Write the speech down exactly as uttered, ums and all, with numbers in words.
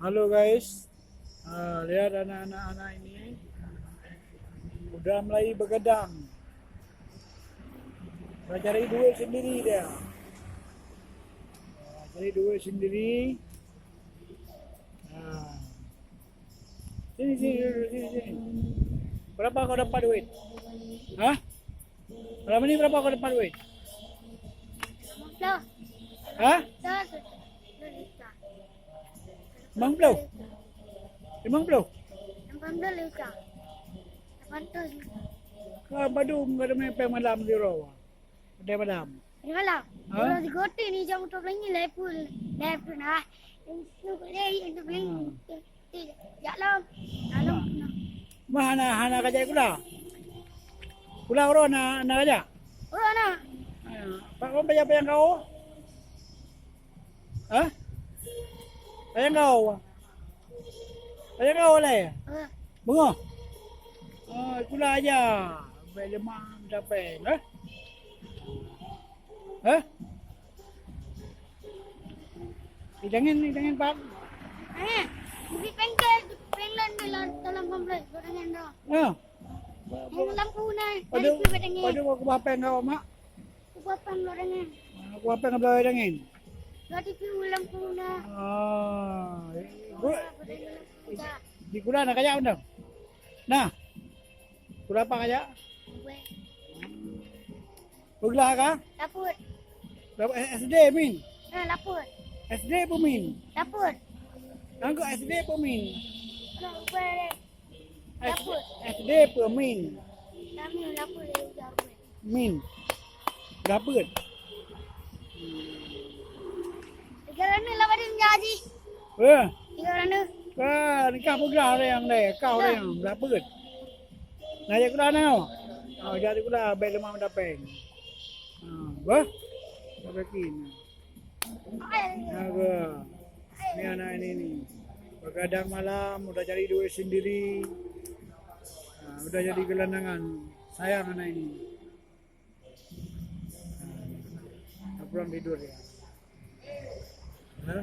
Halo guys. Ah, lihat anak-anak anak ini udah mulai begadang. Udah cari duit sendiri dia. Ah, cari duit sendiri. Ah. Sini, sini, duduk sini, sini. Berapa kau dapat duit? Hah? Malam ini berapa kau dapat duit? Hah? Limang puluh? Limang puluh? Lapan puluh juta. Lapan ratus. Kau badum kau ada main peng malam di Rawa. Udah malam. Udah malam. Ha? Udah digoti ni jam dua belas ni level. Level nah. Itu boleh, itu boleh. Hmm. Eh, jak lom. Lom. Mah hana, hana kajak kula. Kula uroe na, na kajak. Uroe na. Ha, pak kon payah payah kau. Hah? Payah kau. Payah kau leh. Ha. Bungo. Oh, kula aja. Bai lemah dapat, eh? Eh? Idangin, idangin, Pak. Eh, di bengkel, di bengkel di dalam, dalam komplek, gorengan tu. Ya. Yang lampu na, tadi pih gorengan. Padu aku bapeng kau, Mak. Aku bapeng gorengan. Aku bapeng kau gorengan. Tadi pih lampu na. Ah, di kula na kajak benda. Nah. Kula apa kajak? Weh. Peuglah ka? Laput. Laput, eh, S D min. Ha, laput. S D pun min. Laput. Angkot S D pun min. Laput. S-, laput. S D pun min. Kami laput dari laput. Min. Laput. Tiga rana lah pada menjadi. Eh. Tiga rana. Ka nikah peugah orang deh, kau orang laput. Nah, jak kula na. Oh, jak kula baik lemah mendapeng. Ha, bah. Rezeki ni. Naga. Ni anak ini ni. Begadang malam, udah cari duit sendiri. Ha, udah jadi gelandangan. Sayang anak ini. Ha, tak pulang tidur dia. Ha?